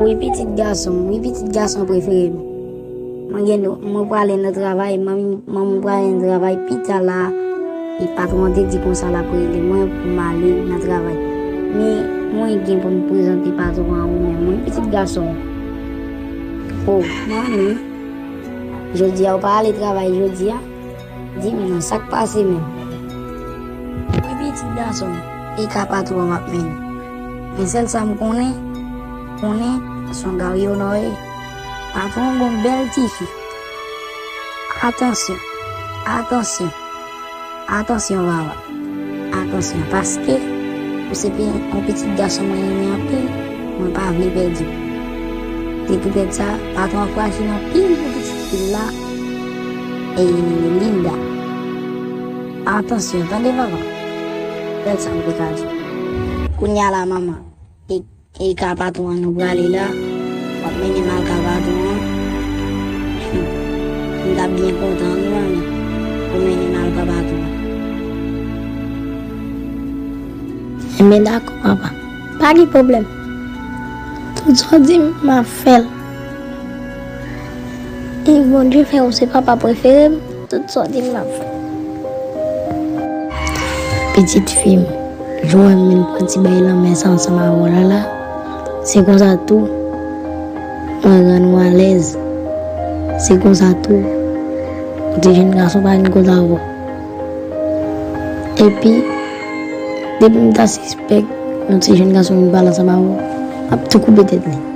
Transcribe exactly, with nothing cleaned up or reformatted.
Wi, pitit gason m, wi, pitit gason prefere m. Mwen gen, mwen prale nan travay, manmi, manmi prale nan travay pita la. E patwon an te di konsa l ap rele mwen pou m ale nan travay. Men, mwen gen pou m prezante patwon an ou menm, wi, pitit gason. O, manmi, jodi a ou pa ale travay jodi a? Di m non, sa k pase menm? Wi, pitit gason m, e ka patwon m ap mennen. Men sèl sa m konnen, konnen se yon gari onore. Patwon gon bèl tifi. Atansyon, atansyon, atansyon, papa. Atansyon, paske ou se pi-, yon pitit gason mwen renmen anpil, mwen pa vle pèdi w. Se poutèt sa, patwon an fraji anpil pou pitit fi l la, e Linda. Atansyon, tande, papa. Sèl sa m te ka di w. Kounye a la, manman, e, e ka patwon an nou prale la, w ap mennen m al ka patwon an. Hmm. M t ap byen kontan, wi, manmi, pou mennen m al ka patwon an. Enben, dakò, papa. Pa gen pwoblèm. Tout sa w di m, m ap fè l. E Bondye fè ou se papa prefere m, tout sa w di m, m ap fè. Pitit fi m, jan w wè m vin pran ti bay lanmè sa ansanm avè w la la, se konsa tou mwen rann ou alèz. Se konsa tou, yon ti jèn gason pa vin kote avè w. Epi, depi m ta sispèk yon ti jèn gason vin pale ansanm avè w, m ap tou koupe tèt li.